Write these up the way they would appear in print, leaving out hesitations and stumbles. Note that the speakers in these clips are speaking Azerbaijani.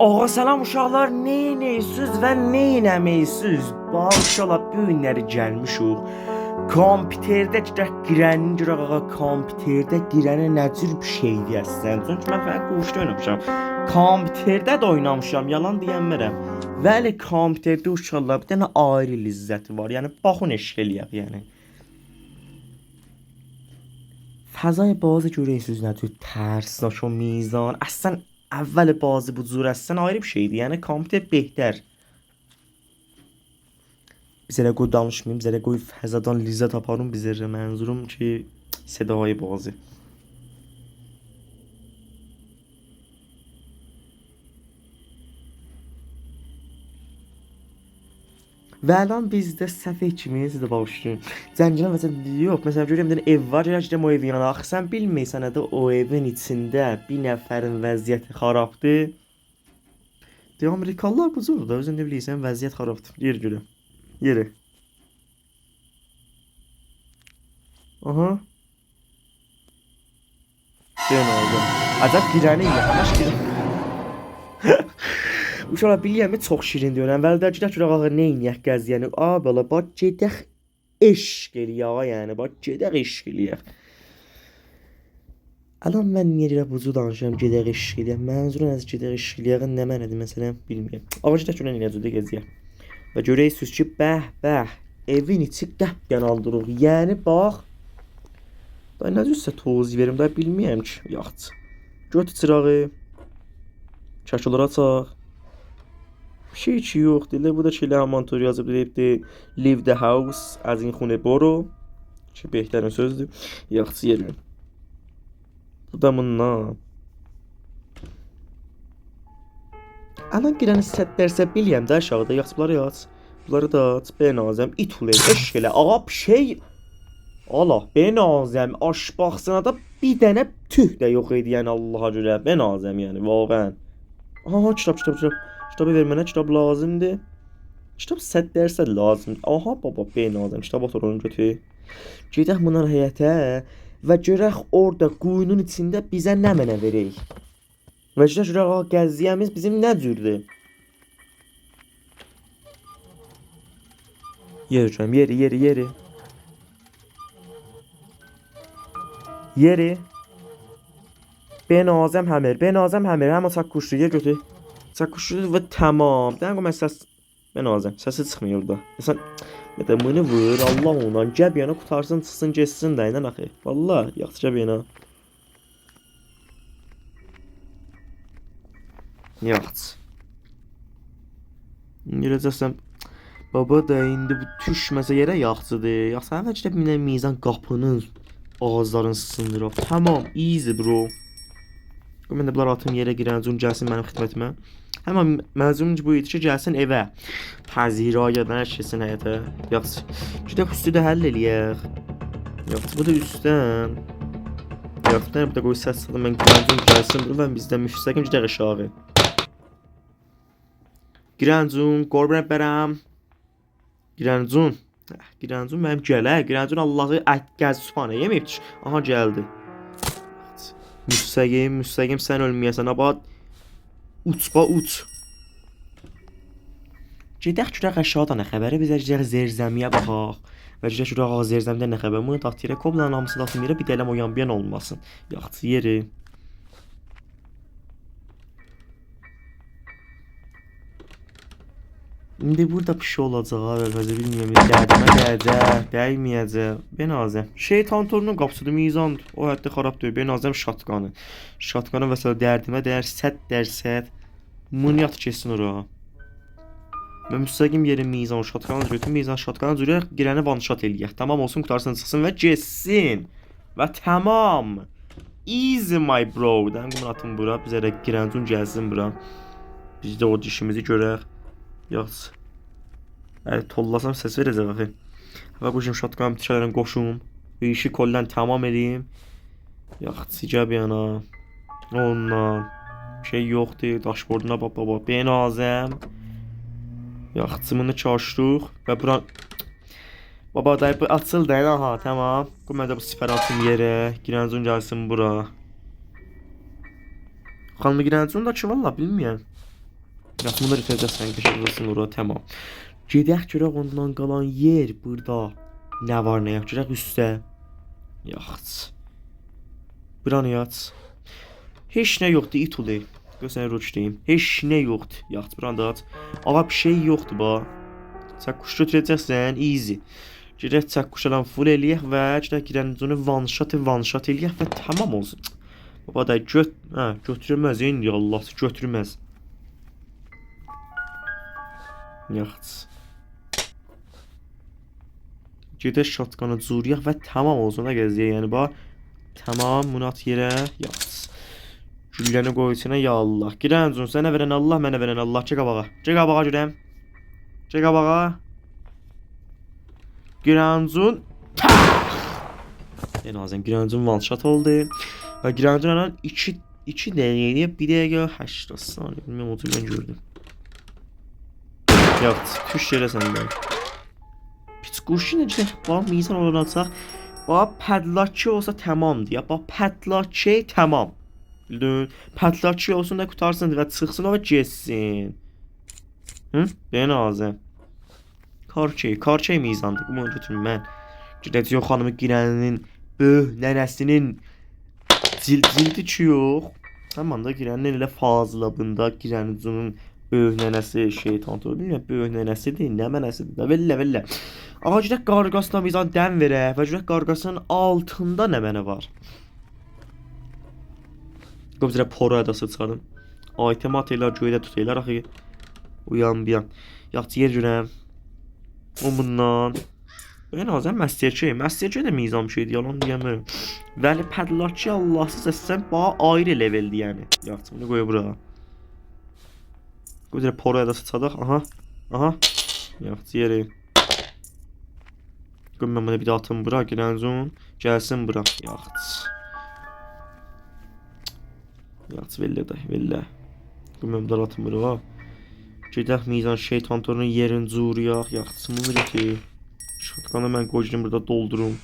Ağa salam uşaqlar, neynəyirsiniz və neynəməyirsiniz? Bağışla bu günləri gəlmişik. Kompüterdə gedək girənin görə ağa kompüterdə girənə nə cür bir şey deyəsən? Çünki mən fəqət quşda oynamışam. Kompüterdə də oynamışam, yalan deyəmirəm. Vəli kompüterdə uşaqlar bir dənə ayrı ləzzəti var. Yəni baxın eşq eləyək yəni. فضای بازی görəyirsiniz nə cür tərsnak o mizan. Əslən əvvəl بازی bu cür əslən ayrı bir şeydir. Yəni kompüter behter. Bizə qoy danışmayım, bizə qoy fəzadan ləzzət aparım, bizə mənzurum ki صدای بازی. Və الان bizdə səhv kimi siz də bağışlayın. Zəncirlər məsələn yox, məsələn görürəm bir dənə ev var, gələcəm o evin yanına. Axı sən bilmirsən də o evin içində bir nəfərin vəziyyəti xarabdır. Deyə Amerikalılar bu cürdür da, özün də bilirsən vəziyyət xarabdır. Yer görüm. Yeri. Aha. Deyən oldu. Əcəb girəni ilə, həməş girəni. Uşaqlar bilirəm çox şirin deyirəm. Əvvəldə gedək görək ağa nə eləyək qəz yəni. A belə bax gedək eşq eləyək yəni. Bax gedək eşq eləyək. الان mən niyə elə bu cür danışıram gedək eşq eləyək. Mənzurun az gedək eşq eləyək nə mənadır məsələn bilmirəm. Ağa gedək görək nə cürdür gəziyək. Və görəyirsiniz ki, bəh bəh evin içi qəpqən aldırıq. Yəni bax da nə cürsə toz verim da bilmirəm ki, yaxçı. Götür çırağı. Çəkilər açaq. Bir şey ki yoxdur. Elə bu da ki elə hamantor yazıb deyibdi leave the house از این خونه برو که بهترین sözdür. Yaxçı yerim. Bu da bundan. Anan girəni 100% bilirəm də aşağıda. Yaxşı bunları aç. Bunları da aç. Benazəm it ulayım. Eşq elə. Ağa bir şey Allah benazəm aşpazxanada bir dənə tüh də yox idi yəni Allaha görə. Benazəm yəni vaqəən. Aha kitab kitab kitab. Kitabı ver mənə, kitab lazımdır. Kitab 100% lazımdır. Aha baba benazəm kitab otur onu götür. Gedək bundan həyətə və görək orada quyunun içində bizə nə mənə verək. Və gedək görək ağa qəziyyəmiz bizim nə cürdür. Yeri görəm, yeri, yeri, yeri. Yeri. Benazəm həmir, benazəm həmir, həm o çaqquşdu, yer götür. Çaqquşdu və tamam. Dəqiq mən səs benazəm, səsi çıxmıyor da. İnsan Mədə bunu vur, Allah ondan gəb yana qutarsın, çıxsın, getsin də ilə axı. Vallah, yaxşı gəb yana. Yaxşı. Gələcəksən baba da indi bu düşməsə yerə yaxşıdır. Yaxşı, əvvəlcə bir mizan qapının ağızlarını sındıraq. Tamam, easy bro. Mən də bunları atım yerə girən gəlsin mənim xidmətimə. Həmən məzunum bu idi ki, gəlsin evə. Pəziraya nə keçsin həyətə. Yaxşı. Gedək üstü də həll eləyək. Yaxşı, bu da üstdən. Yaxşı, bu da qoy səs salım, mən girəncun gəlsin bura və bizdən müstəqim gedək aşağı. Girəncun, qorbə bərəm. Girəncun. Girəncun mənim gələ. Girəncun Allahı ət gəz subhanə yeməyib. Aha gəldi. Müstəqim, müstəqim sən ölməyəsən abad. Uç ba uç. Gedək görək aşağıda nə xəbəri, bizə gedək zirzəmiyə baxaq. Və gedək görək ağa zirzəmidə nə xəbər. Bunu da yerə koblanın hamısı da atım yerə bir dələm o yan bir yan olmasın. Yaxşı yeri. İndi burada bir şey olacaq əvvəlcə bilmirəm. Dərdimə dəyəcək, dəyməyəcək. Benazəm. Şeytan torunun qapısıdır, mizandır. O həddə xarab deyil. Benazəm şatqanı. Şatqanı və dərdimə dəyər 100%. Mınyat keçsin ora. Və müstəqim yerin mizan şatqanı götür, mizan şatqanı cürə girəni one shot eləyək. Tamam olsun, qutarsın, çıxsın və getsin. Və tamam. Easy my bro. Dən bunu atım bura, bizə də girəncun gəlsin bura. Biz də o dişimizi görək. Yaxşı. Əgər tollasam səs verəcək axı. Və qoşum şatqanı bitişələrin qoşum. Bu işi kollən tamam eləyim. Yaxşı, gəl yana. Ondan. Bir şey yoxdur. Dashboarduna bax baba. Benazəm. Yaxşı, bunu çaşdıq və bura Baba dayı bu açıldı aha tamam. Qoy mən də bu sipər atım yerə. Girəncun gəlsin bura. Xanım Girəncun da ki valla bilmirəm. Yaxşı, bunları götürəcəksən, qəşəng ora, tamam. Gedək görək ondan qalan yer burada. Nə var, nə yox. Görək üstə. Yox. Buranı aç. Heç nə yoxdur, it olayım. Gör sənə roç deyim. Heç nə yoxdur. Yox, buranı da aç. Ağa bir şey yoxdur ba. Çakkuş götürəcəksən, easy. Gedək çakkuşadan full eləyək və gedək girəncini one shot eləyək və tamam olsun. Baba da göt, hə, götürməz indi Allah götürməz. Yox. Gedək shotgun'ı curuyaq və tamam olsun da gəziyə, yəni bax. Tamam, bunu at yerə. Yox. Gülləni qoy içinə ya Allah. Girəncun sənə verən Allah, mənə verən Allah. Çıx qabağa. Çıx qabağa girəm. Çıx qabağa. Girəncun. En azından Girəncun one shot oldu. Və Girəncun anan 2 2 dəqiqəyə 1 dəqiqə 8 saniyə. Bilmirəm, o mən gördüm. Yox, tuş yerə sən də. Piç qurşun necə? Bax, mizan olacaq. Bax, padlakçı olsa tamamdır ya. Bax, padlakçı tamam. Bildin? Padlakçı olsun da qutarsın və çıxsın o və getsin. Hı? Ben azı. Karçey, karçey mizandır. Bunu götürün mən. Gedəcək xanımı girənin böy nənəsinin cildi ki yox. Həmin da girənin elə fazlabında girənin böyük nənəsi şeytan toru. Bilmirəm böyük nənəsidir, nə mənəsidir də. Vellə vellə. Ağa gedək qarqasına mizan dəm verək və gedək qarqasının altında nə mənə var. Qoy bizə poro ədası çıxardım. Item atırlar, göydə tutaylar axı. Uyan bir yan. Yaxşı yer görəm. O bundan. En azından Master Master də mizan bir şeydir, yalan deyəmirəm. Vəli padlakçı Allahsız əsən bax ayrı leveldir yəni. Yaxşı, bunu qoy bura. Qoy bizə poro ədası çıxardaq. Aha. Aha. Yaxşı yeri. Qoy mən bunu bir də atım bura, girənzun. Gəlsin bura. Yaxşı. Yaxşı vellə də, vellə. Qoy mən bunları atım bura. Gedək mizan şeytan torunun yerini curuyaq. Yaxşı, bunu götür. Şatqanı mən qoyacağım burada doldurum.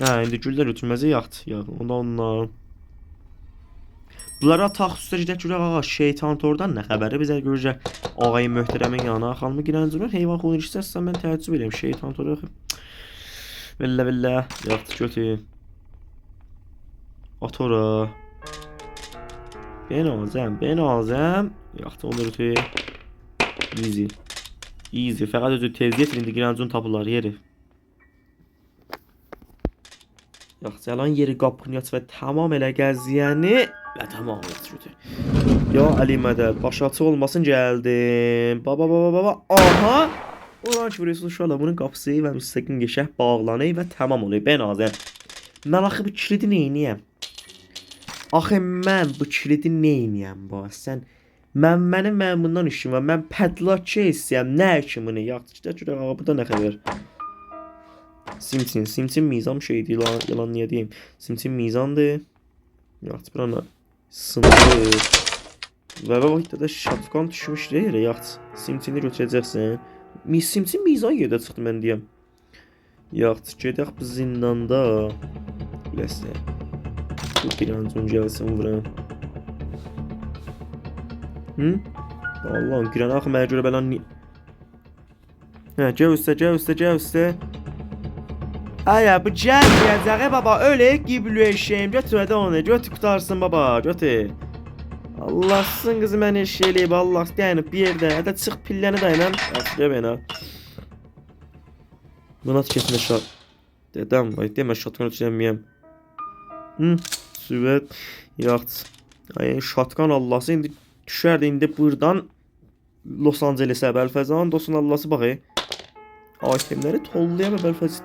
Hə, indi güllər götürməzə yaxşı. Yox, onda ondan. Bunlara ataq üstə gedək görək ağa şeytan tordan nə xəbəri bizə görəcək. Ağayın möhtərəmin yanına xanımı girəncinin heyvan xonu istəsən mən təəccüb edirəm şeytan toru. Vellə vellə. Yaxşı götür. At ora. Ben azəm, ben azəm. Yaxşı onu götür. Easy. Easy. Fəqət özü tez yetir indi girəncin tapırlar yeri. Yaxşı, alan yeri qapını aç və tamam elə gəziyəni və tamam yaxşı götür. Ya Ali mədəd, baş açıq olmasın gəldim. Baba baba baba. Aha! Oran ki vuruyorsun uşaqlar bunun qapısı və müstəqim qəşəng bağlanır və tamam olur. Ben azəm. Mən axı bu kilidi neyniyəm? Axı mən bu kilidi neyniyəm bu? Sən mənim mən bundan işim var. Mən padlakçı istəyirəm. Nə üçün bunu? Yaxşı görək ağa burada nə xəbər? Simsin, Simsin mizan şeydir. Yalan, yalan niyə deyim? Simsin mizandır. Yaxşı buranı sındı. Və və vaxtda da şatqan düşmüşdü yerə. Yaxşı, Simsini götürəcəksən. Simsin mizan yerdə çıxdı mən deyəm. Yaxşı, gedək bu zindanda. Biləsən. Bu bir an gəlsin vuram. Hı? Allah'ım girən axı mənə görə bəlan niyə? Hə, gəl üstə, gəl üstə, gəl üstə. Aya bu gəlməyəcək baba, öyle qiblə eşeğim. Götür hadi onu, götür qutarsın baba, götür. Allahsın qızı məni eşək eləyib, Allah dayanıb bir yerdə. Hədə çıx pilləni dayanan. Yaxşı, gəl beni. Buna getmə şat. Dedəm, vay demə şatqan ötürəməyəm. Hı, süvət. Yaxşı. Ay, şatqan Allahsı indi düşərdi indi buradan Los Angelesə bəlfəzan dostun Allahsı bax. Itemləri tollayam bəlfəz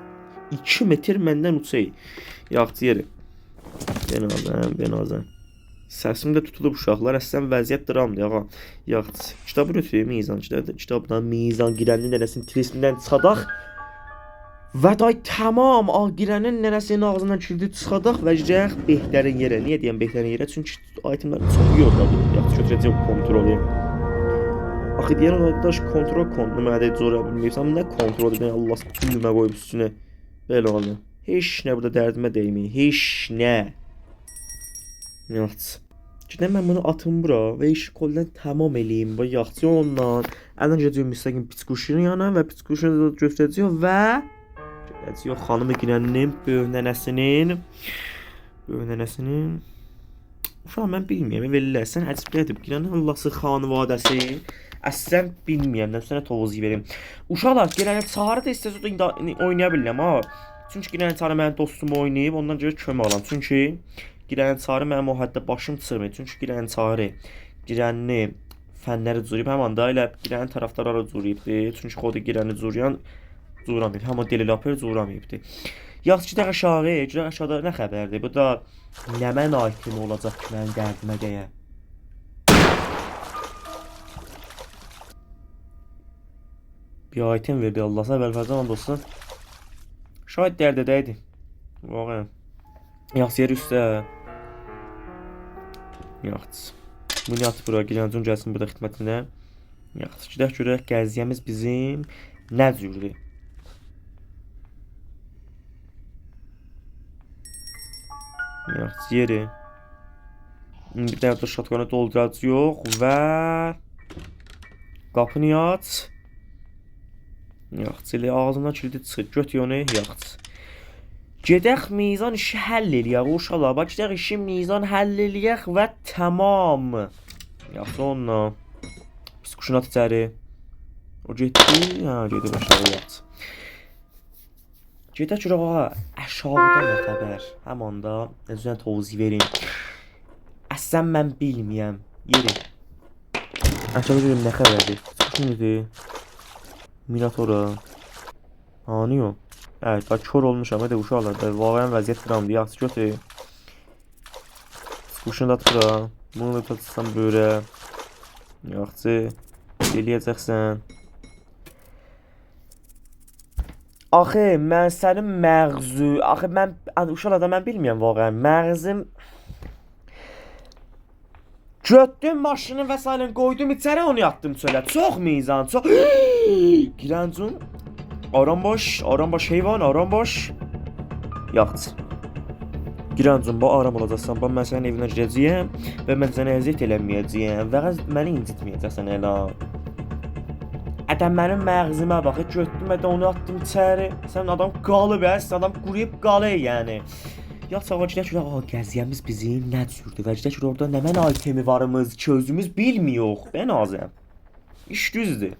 2 metr məndən uçay. Yaxşı yeri. Ben azəm, ben azəm. Səsim də tutulub uşaqlar. Əslən vəziyyət dramdır ağa. Yaxşı. Kitabı götürəyim mizan. Kitabdan mizan girənin nənəsinin tilismindən çıxadaq. Və day tamam ağ girənin nənəsinin ağzından kilidi çıxadaq və gedək behtərin yerə. Niyə deyəm behtərin yerə? Çünki itemlər çox yordadır. Yaxşı götürəcək kontrolu. Axı deyən arkadaş kontrol kontrol mənə də zora bilmirsən. Nə kontroldur? Mən Allah düymə qoyub üstünə. Belə oldu. Heç nə burada dərdimə dəymir. Heç nə. Yaxşı. Cidden mən bunu atım bura və işi koldən tamam eləyim. Və yaxçı ondan. Əldən gedəcəyim müstəqim pitquşunun yanına və pitquşunu da götürəcəyik və gedəcəyik xanım Ginənin böyük nənəsinin. Uşaq mən bilməyəm, verirlər. Sən əcəblədir. Ginənin Allahsı xanivadəsi. Əslən bilməyəm, nə sənə tovuz verim. Uşaqlar, Ginənin çağrı da istəsə oynaya bilirəm ha. Çünki Ginənin çağrı mənim dostum oynayıb, ondan görə kömək alam. Çünki Girənin çarı mənim o həddə başım çıxmır. Çünki girənin çarı girənini fənləri curuyub, həmin da elə girənin tərəfdarları curuyubdu. Çünki xodu girəni curuyan curamayıb. Həm o deli laper curamayıbdı. Yaxşı gedək aşağı, gedək aşağıda nə xəbərdir? Bu da nə mən itemi olacaq ki, mənim dərdimə dəyə. Bir item verdi Allah'a əvvəl and olsun. Şayad dərdə dəydi. Vaqəən. Yaxşı yer üstə. Yaxşı. Bunu at bura, Giləncun gəlsin burada xidmətinə. Yaxşı, gedək görək qəziyyəmiz bizim nə cürdür. Yaxşı, yeri. İndi bir dənə də şotqanı dolduracağıq və qapını aç. Yaxşı, elə ağzından kilidi çıxır. Götür onu, yaxşı. Gedək mizan işi həll eləyək uşaqlar. Bax, gedək işi mizan həll eləyək və tamam. Yaxşı onunla. Pis quşunu at içəri. O getdi. Hə, gedib aşağı yaxşı. Gedək görək ağa, aşağıda nə xəbər? Həm onda özünə tovuz verin. Əslən mən bilməyəm. Yeri. Aşağıda görüm nə xəbərdir. Quşun idi. Minatora. Hani o? Evet, bak kör olmuşam hadi uşaqlar. Vaqəən vəziyyət dramdır. Yaxşı götür. Quşunu da at bura. Bunu da atsan böyrə. Yaxşı. Eləyəcəksən. Axı mən sənin məğzü, axı mən uşaqlar da mən bilmirəm vaqəən. Məğzim Götdüm maşını və sairə qoydum içəri onu yatdım çölə. Çox mizan, çox. Girəncun. Aram baş, aram baş heyvan, aram baş. Yaxşı. Girəncun, bax aram olacaqsan. Bax mən sənin evinə girəcəyəm və mən sənə əziyyət eləməyəcəyəm və məni incitməyəcəksən elə. Ədəm mənim məğzimə bax, götdüm ədə onu atdım içəri. Sən adam qalıb, sən adam quruyub qalır yəni. Ya sağa gedək ki, ağa qəziyyəmiz bizim nə cürdür və gedək ki, orada nə mən itemi varımız ki, özümüz bilmiyox. Ben azəm. İş düzdür.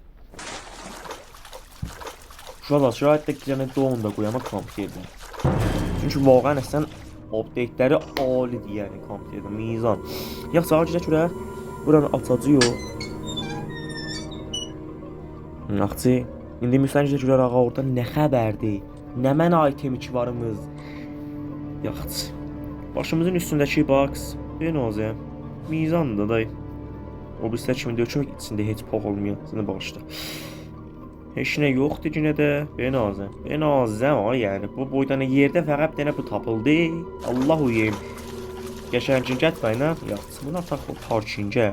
Uşaqlar, şahid də girənə don da qoyama kompüterdə. Çünki vaqəən əslən update-ləri alidir yəni kompüterdə, mizan. Yaxşı, ağa gedək görək. Buranı açacağıq. Yaxşı. İndi müstəqil gedək görək ağa orada nə xəbərdir? Nə mən itemi ki varımız? Yaxşı. Başımızın üstündəki box benazə. Mizandır day. O birisilər kimi deyil ki, içində heç pox olmuyor. Səni bağışla. Heç nə yoxdur yenə də. Benazə. Benazə ay yəni. Bu boydan yerdə fəqət bir dənə bu tapıldı. Allah uyuyum. Qəşəngin getməyin ha. Yaxşı. Bunu ataq o parkingə.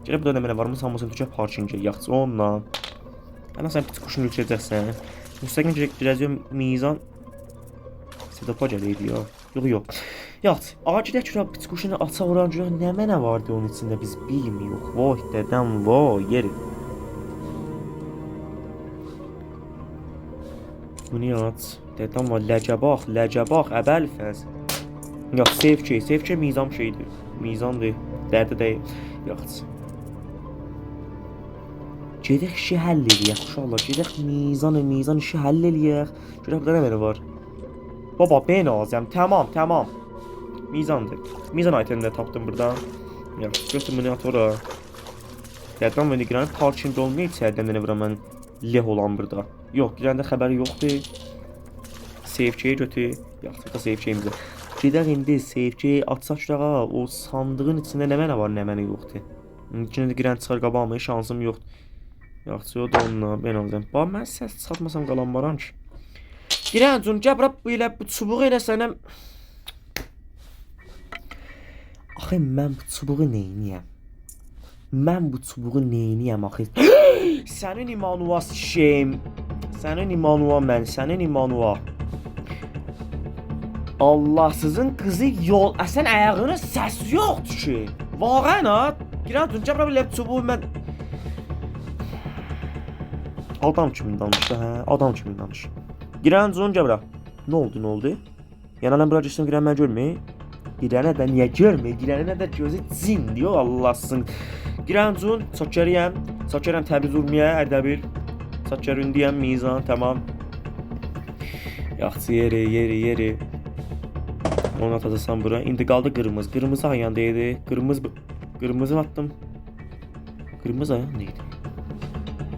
Gələ burada nə mənə varmı hamısını tökək parkingə. Yaxşı onunla. Ana sən pis quşunu götürəcəksən. Müstəqil girəcəyəm mizan Setup'a gələydi ya. Yox, yox. Yaxşı, ağa gedək ki, pis quşunu açaq oran görək nə mənə vardı onun içində biz bilmiyox. Vay dədəm, vay yeri. Bunu aç. Dədəm var, ləcə bax, ləcə bax, əbəl fəz. Yox, save key, save key mizan şeydir. Mizandır, dərdi deyil. Yaxşı. Gedək işi həll eləyək uşaqlar. Gedək mizan, mizan işi həll eləyək. Görək burada nə mənə var. Baba benazəm. Tamam, tamam. Mizandır. Mizan itemini də tapdım buradan. Yaxşı, götür bunu at ora. Dədəm məni girən parking olmuyor içəridən nə vuram mən leh olan burada. Yox, girəndə xəbəri yoxdur. Save key götür. Yaxşı, da save keyimizi. Gedək indi save key açsaq ağa, o sandığın içində nə mənə var, nə mənə yoxdur. İndi də girən çıxar qabağıma, şansım yoxdur. Yaxşı, o da onunla benazəm. Bax, mən səs çıxartmasam qalan varam ki. Girəncun, gəl bura bu elə bu çubuğu elə sənə. Axı mən bu çubuğu neyniyəm? Mən bu çubuğu neyniyəm axı? Sənin imanuva şeyim. Sənin imanuva mən, sənin imanuva. Allahsızın qızı yol, əsən ayağının səsi yoxdur ki. Vaqəən ha. Girən cəbra bilə çubuğu mən adam kimi danış da, hə? Adam kimi danış. Girən cəbra. Nə oldu, nə oldu? Yəni mən bura girsən girən mən görmür. Girənə də niyə görmür? Girənə də gözü cin diyor Allahsın. Girən cun, çəkəriyəm. Çəkərəm Təbriz Urmiya, Ərdəbil. Çəkəründiyəm mizan, tamam. Yaxşı yeri, yeri, yeri. Onu atacaqsan bura. İndi qaldı qırmızı. Qırmızı hayan deydi. Qırmızı qırmızı attım. Qırmızı ayan neydi?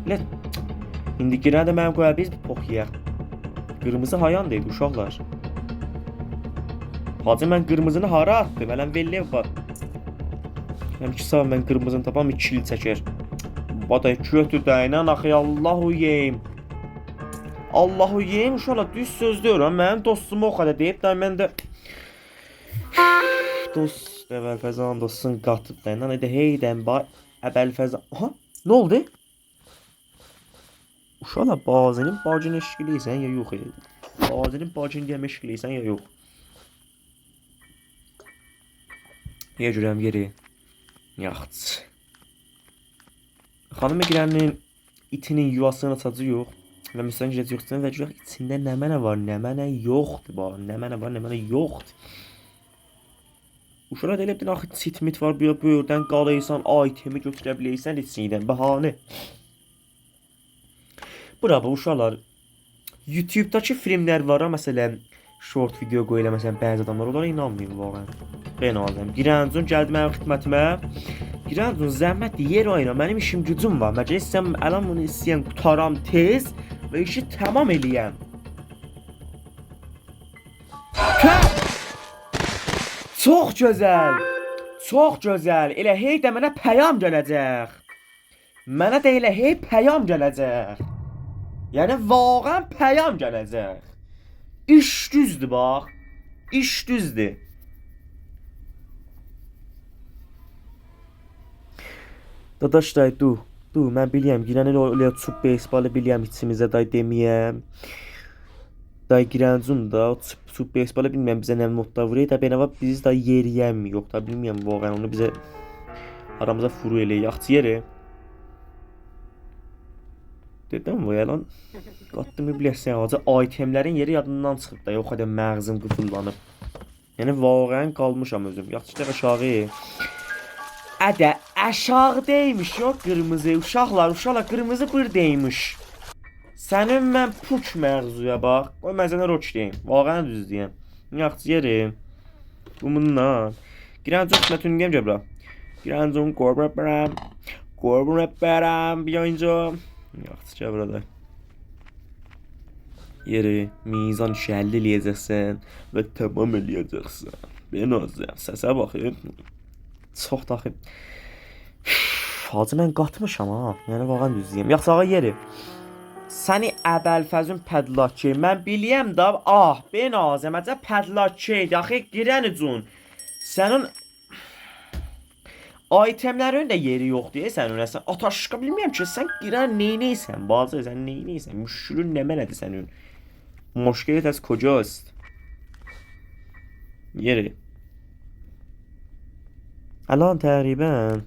Nə? İndi girən də mənim qoya biz bir pox yeyək. Qırmızı hayan deydi uşaqlar. Hacı mən qırmızını hara attım? Ələn velliyə bax. Həm ki sağ mən qırmızını tapam 2 il çəkər. Baday kötü dəyinən axı Allahu yeyim. Allahu yeyim uşaqlar düz söz deyirəm. Mənim dostum o qədər deyib də mən də dost əvvəl dostun qatıb da. Elə heydən ba əvvəl. Aha, nə oldu? Uşaqlar bazının bacını eşqiləysən ya yox? Bazının bacını deyəm eşqiləysən ya yox? Niyə görəm yeri? Yaxşı. Xanım Girənin itinin yuvasını açacaq yox. Və məsələn girəcək yoxsa və görək içində nə mənə var, nə mənə yoxdur bax. Nə mənə var, nə mənə yoxdur. Uşaqlar elə bir axı çit-mit var, bu böyürdən qalıysan, itemi götürə bilirsən içindən bəhanə. Bura bu uşaqlar YouTube-dakı filmlər var ha, məsələn, short video qoyurlar məsələn bəzi adamlar, onlara inanmayın vaqəən. Ben azəm. Girəncun gəldi mənim xidmətimə. Girəncun zəhmət yer oyna. Mənim işim gücüm var. Məcə istəyəm əlan bunu istəyəm qutaram tez və işi tamam eləyəm. Hə! Çox gözəl. Çox gözəl. Elə hey də mənə peyam gələcək. Mənə də elə hey peyam gələcək. Yəni vaqəən peyam gələcək. İş düzdür bax. İş düzdür. Dadaş day dur. Dur mən bilirəm girən elə elə çup beyzbalı bilirəm içimizə day deməyəm. Day girəncun da o çup çup beyzbalı bilmirəm bizə nə modda vurur da benava biz da yeriyəm yox da bilmirəm vaqəən onu bizə aramıza furu eləyək. Yaxşı yeri. Dedim vay lan. Qatdım biləsən acı itemlərin yeri yadımdan çıxıb da yox qədər məğzim qıfıllanıb. Yəni vaqəən qalmışam özüm. Yaxşı dəqiqə aşağı. Ədə aşağı deymiş yox qırmızı uşaqlar, uşaqlar qırmızı bir deymiş. Sənin mən puç məğzuya bax. Qoy mən sənə roç deyim. Vaqəən düz deyəm. Yaxşı yeri. Bu bundan. Girən çox mətun deyəm cəbra. Girən çox qorbram. Qorbram bir oyuncu. Yaxşı cəbra da. Yeri mizan 50 eləyəcəksən və tamam eləyəcəksən. Ben azam. Səsə baxın. Çox daxil. Hacı mən qatmışam ha. Yəni vaqəən düz deyim. Yaxşı ağa yeri. Səni əbəlfəzün pədlakı. Mən biliyəm da, ah, ben azəm, əcəb pədlakı idi. Axı girən üçün. Sənin itemlərin də yeri yoxdur, sənin əsən. Ataşqa bilmirəm ki, sən girən neynəysən, bacı, sən neynəysən? Müşkülün nə mənədir sənin? Müşkilət az kocast? Yeri. الان تقریبا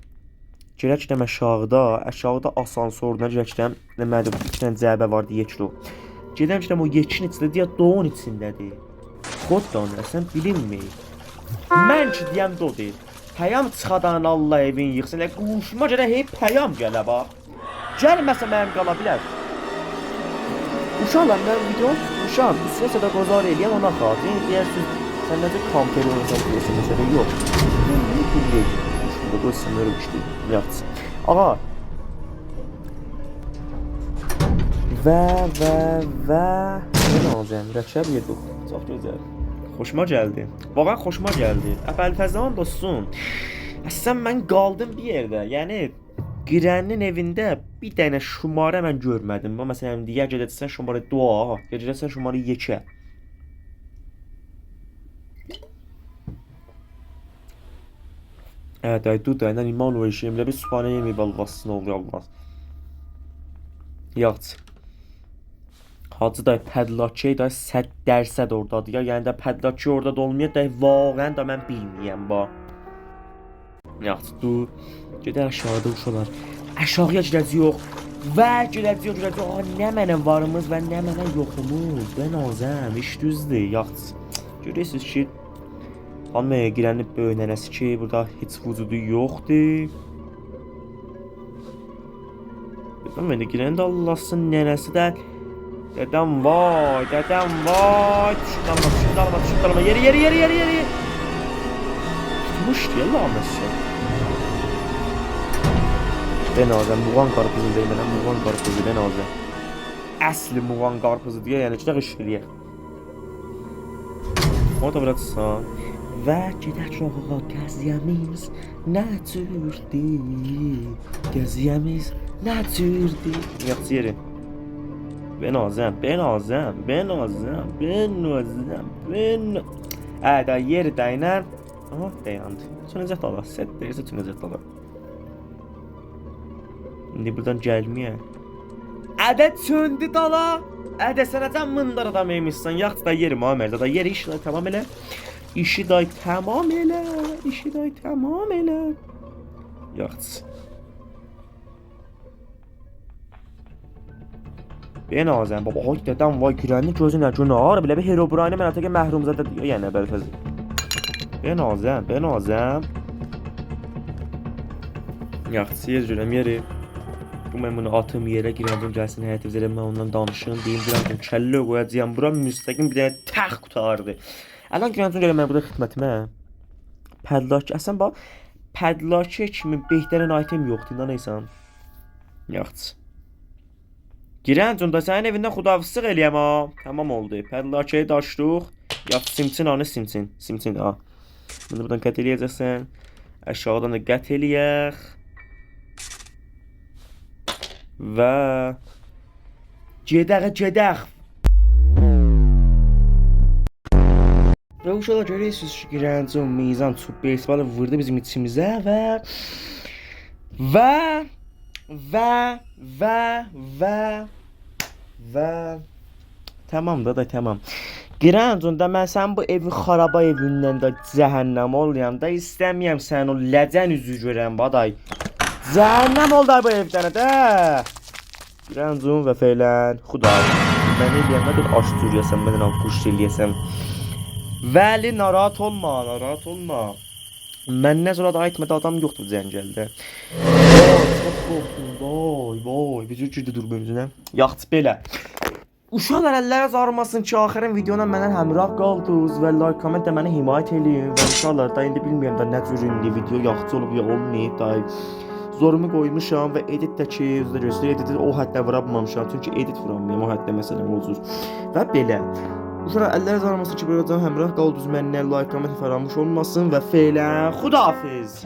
girəkdəm aşağıda, aşağıda asansordan girəkdəm, nə mənim iki dənə cəbə vardı yeklo. Gedirəm ki, o yekin içində, deyə doğun içindədir. Xod danırsan bilinmir. Mən ki deyəm dodur. Pəyam çıxadan Allah evin yıxsın. Elə quşuma görə hey pəyam gələ bax. Gəlməsə mənim qala bilər. Uşaqlar mən video tutmuşam. Üstünə sədaqazar eləyəm ona xatir. Yəni deyərsiniz sən necə kamper oynasan deyəsən məsələ yox. Mən Şurada qoy sınır uçdu. Yaxşı. Ağa. Və və və nə olacaq? Rəqəb yedik. Çox gözəl. Xoşuma gəldi. Vaqəən xoşuma gəldi. Əbəlfəzan dostum. Əslən mən qaldım bir yerdə. Yəni Girənin evində bir dənə şumarə mən görmədim. Bu məsələn ya gedəcəksən şumarə dua, ya gedəcəksən şumarə yekə. Evet, ay du da iman o işim. Bir sübhane yemi ballasın oluyor Allah. Yaxşı. Hacı day pədlakı day 100% oradadır ya. Yəni də pədlakı orada da olmuyor da vaqəən də mən bilməyəm ba. Yaxşı, dur. Gedək aşağıda uşaqlar. Aşağıya gedəcəyik. Və gedəcəyik, gedəcəyik. Aa, nə mənə varımız və nə mənə yoxumuz. Benazəm, iş düzdür. Yaxşı. Görürsünüz ki, hamıya girəni böyük nənəsi ki, burada heç vücudu yoxdur. Dedim, indi girəni də Allahsın nənəsi də. Dədəm vay, dədəm vay. Düşün dalma, düşün dalma, düşün dalma. Yeri, yeri, yeri, yeri, yeri. Tutmuş deyə laməsə. Benazəm, muğan qarpızı deyim mənə, muğan qarpızı benazəm. Əsli muğan qarpızı deyə, yəni ki, iş eləyək. Onu da bıraksan. Və gedək ağa, qəziyyəmiz nə cürdür? Qəziyyəmiz nə cürdür? Yaxşı yeri. Benazəm, benazəm, benazəm, benazəm, ben. Ə, da yeri dəyinən. Aha, dayandı. Sönəcək dala. Set deyirsə sönəcək dala. İndi buradan gəlməyə. Ədə söndü dala. Ədə sənəcən mındar adam imişsən. Yaxşı da yerim ha Mərdə. Da yeri işi day tamam elə. İşi day tamam elə. İşi day tamam elə. Yaxşı. Benazəm baba, ay dədəm vay girənin gözü nə günah, belə bir Herobrine mən ataq məhrumzadə yəni bəlkə. Benazəm, benazəm. Yaxşı, yer görəm yeri. Bu mən bunu atım yerə girəcəm, gəlsin həyət üzrə mən ondan danışım, deyim girəncim kəllə qoyacağam bura müstəqim bir dənə təx qutardı. Əlan girəncim gələ mən burada xidmətimə. Pədlak, əsən bax, pədlakı kimi behtərən item yoxdur, inanırsan. Yaxşı. Girəncim da sənin evindən xudafizlik eləyəm ha. Tamam oldu. Pədlakıyı daşdıq. Yaxşı, simçin anı simçin. Simçin ha. Bunu buradan qət eləyəcəksən. Aşağıdan da qət eləyək. Və gedək, gedək. Və uşaqlar görürsünüz ki, Girəncim mizan çub beysbalı vurdu bizim içimizə və və və və və və tamam da da tamam. Girəncim da mən sənin bu evi xaraba evindən də cəhənnəm oluyam da istəmiyəm sənin o ləcən üzü görəm baday. Cəhənnəm ol da bu evdən də. Girəncim və feylən Xuda. Mən eləyəndə bir aş cürüyəsən, mənlə quş eləyəsən. Vəli narahat olma, narahat olma. Məndən sonra da aytmadı adam yoxdur cəngəldə. Çox qorxdum. Vay, vay, bir cür girdi dur özünə. Yaxşı belə. Uşaqlar əlləriniz ağrımasın ki, axırın videona məndən həmrah qaldınız və like, komment də məni himayət eləyin və uşaqlar da indi bilmirəm də nə cür indi video yaxşı olub ya olmayıb da. Zorumu qoymuşam və edit də ki, özü də göstərir, editi o həddə vura bilməmişəm. Çünki edit vuramıyorum, o həddə məsələn olcur. Və belə. Uşaqlar əlləriniz ağrımasın ki, buradan həmrah qaldınız məndən like, komment fəramuş olmasın və feylən Xudahafiz.